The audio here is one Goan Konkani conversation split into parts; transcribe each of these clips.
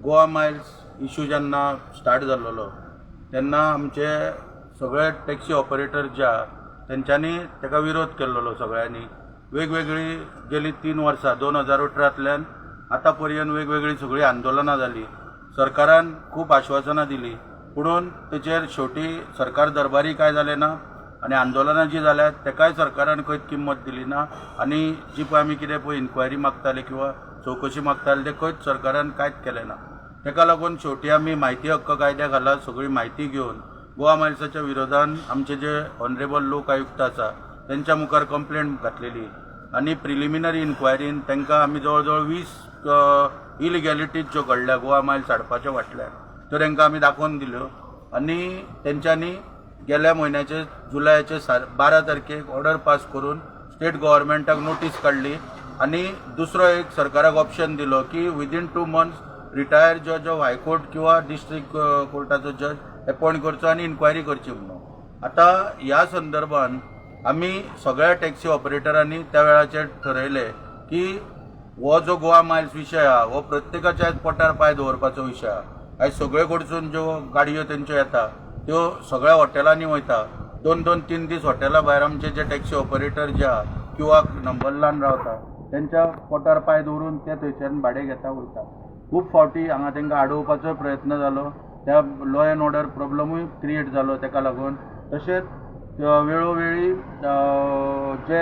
गोवा मायल्स इशू जेन्ना स्टार्ट जाल्लो तेन्ना आमचे सगळे टॅक्सी ऑपरेटर जे आहा तेंच्यांनी ताका विरोध केल्लो. सगळ्यांनी वेगवेगळी गेली 3 वर्सां 2018तल्यान आतां पर्यंत वेगवेगळी सगळीं आंदोलनां जाली. सरकारान खूब आश्वासनां दिली, पुणून तेचेर शेवटी सरकार दरबारी काय जालें ना आनी आंदोलनां जी जाल्यात तेकाय सरकारान खंयच किंमत दिली ना आनी जी पळय आमी कितें पळय इन्क्वायरी मागताले किंवा चवकशी मागताले ते खंयच सरकारान कांयच केलें ना. तेका लागून शेवटी आमी म्हायती हक्क कायद्या खाला सगळी म्हायती घेवन गोवा मायल्साच्या विरोधान आमचे जे ऑनरेबल लोक आयुक्त आसा तेंच्या मुखार कंप्लेंट घातलेली आनी प्रिलिमिनरी इन्क्वायरीन तांकां आमी जवळ जवळ 20 इलिगॅलिटीज ज्यो घडल्या गोवा मायल्स हाडपाच्या फाटल्यान त्यो तांकां आमी दाखोवन दिल्यो आनी तेंच्यांनी गेल्या म्हयन्याचे जुलयाचे 12 तारखेक ऑर्डर पास करून स्टेट गव्हर्मेंटाक नोटीस काडली आनी दुसरो एक सरकाराक ऑप्शन दिलो की within 2 months retired जज ऑफ हायकोर्ट किंवा डिस्ट्रिक्ट कोर्टाचो जज अपॉयंट करचो आनी इन्क्वायरी करची म्हणून. आतां ह्या संदर्भान आमी सगळ्या टॅक्सी ऑपरेटरांनी त्या वेळाचेर ठरयलें की हो जो गोवा मायल्स विशय आहा हो प्रत्येकाच्या पोटार पांय दवरपाचो विशय आहा. आयज सगळे कडसून ज्यो गाडयो तेंच्यो येता त्यो सगळ्या हॉटेलांनी वयता. 2-2 3 दीस हॉटेला भायर आमचे जे टॅक्सी ऑपरेटर जे आहा किंवा नंबरलान रावता तेंच्या पोटार पांय दवरून ते थंयच्यान भाडें घेता वयता. खूब फावटी हांगा तांकां आडोवपाचो प्रयत्न जालो, त्या लॉ एंड ऑर्डर प्रॉब्लमूय क्रिएट जालो तेका लागून. तशेंच वेळोवेळी जे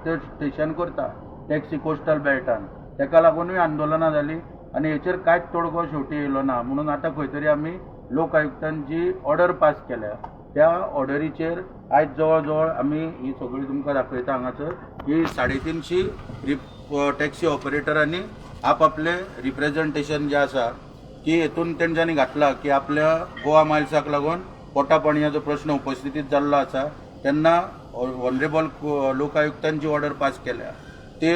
ते स्टेशन करता टॅक्सी कोस्टल बेल्टान तेका लागूनय आंदोलनां जालीं आनी हेचेर कांयच तोडगो शेवटी येयलो ना. म्हणून आतां खंय तरी आमी लोक आयुक्तान जी ऑर्डर पास केल्या त्या ऑर्डरीचेर आयज जवळ जवळ आमी ही सगळी तुमकां दाखयता हांगासर की 350 टॅक्सी ऑपरेटरांनी आपआपले रिप्रेझेंटेशन जें आसा की हेतून तेंच्यांनी घातलां की आपल्या गोवा मायल्साक लागून पोटा पाणयाचो प्रश्न उपस्थितीत जाल्लो आसा. तेन्ना ऑनरेबल लोक आयुक्तान जी ऑर्डर पास केल्या ते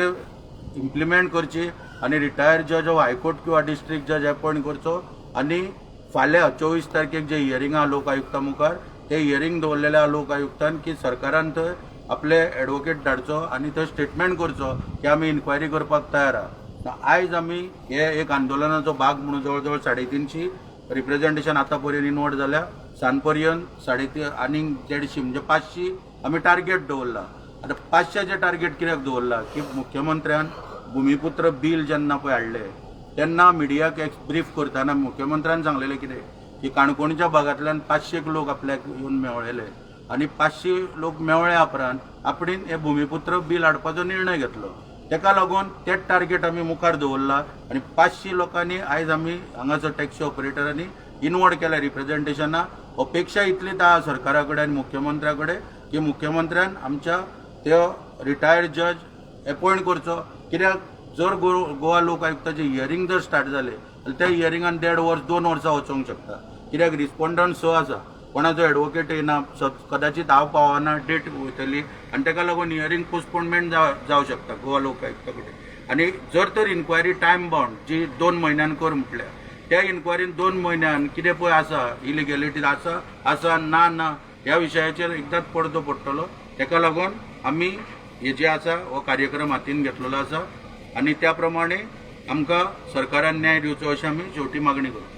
इम्प्लिमेंट करची आनी रिटायर्ड जज ऑफ हायकोर्ट किंवा डिस्ट्रिक्ट जज अपॉयंट करचो आनी फाल्यां 24 तारखेक जे हियरींग आहा लोक आयुक्ता मुखार ते हियरींग दवरलेले आहा लोक आयुक्तान की सरकारान थंय आपले एडवोकेट धाडचो आनी थंय स्टेटमेंट करचो की आमी इन्क्वायरी करपाक तयार आहा. आयज आमी हे एक आंदोलनाचो भाग म्हणून जवळ जवळ 350 रिप्रेझेंटेशन आतां पर्यंत इनवॉर्ड जाल्या. सांज पर्यंत 350 आनीक 150 म्हणजे 500 आमी टार्गेट दवरला. आतां 500चें टार्गेट कित्याक दवरला की मुख्यमंत्र्यान भुमिपुत्र बील जेन्ना पळय हाडलें तेन्ना मिडियाक एक ब्रीफ करतना मुख्यमंत्र्यान सांगलेलें कितें की काणकोणच्या भागांतल्यान 500 लोक आपल्याक येवन मेळ्ळेले आनी 500 लोक मेळ्ळ्या उपरांत आपणेन हें भुमिपुत्र बील हाडपाचो निर्णय घेतलो. तेका लागून तेच टार्गेट आमी मुखार दवरला आनी 500 लोकांनी आयज आमी हांगासर टॅक्सी ऑपरेटरांनी इनवॉर्ड केल्या रिप्रेझेंटेशना. अपेक्षा इतलीच आहा सरकारा कडेन आनी मुख्यमंत्र्या कडेन की मुख्यमंत्र्यान आमच्या त्यो रिटायर्ड जज अपॉयंट करचो. कित्याक जर गोवा लोक आयुक्ताचें हियरींग जर स्टार्ट जालें जाल्यार त्या हियरिंगान 1.5 वर्स 2 वर्सां वचोंक शकता. कित्याक रिस्पोंडंट 6 आसा, कोणाचो एडवोकेट येना, कदाचित हांव पावना, डेट वयतली आनी तेका लागून हियरींग पोस्टपोनमेंट जावं शकता गोवा लोक आयुक्ता कडेन. आनी जर तर इन्क्वायरी टायम बाउंड जी 2 म्हयन्यान कर म्हटल्या त्या इन्क्वायरीन 2 म्हयन्यान कितें पळय आसा इलिगॅलिटीज आसा आसा ना ना ह्या विशयाचेर एकदांच पडदो पडटलो. तेका लागून आमी हे जे आसा हो कार्यक्रम हातीन घेतलेलो आसा आनी त्या प्रमाणे आमकां सरकारान न्याय दिवचो अशें आमी शेवटी मागणी करता.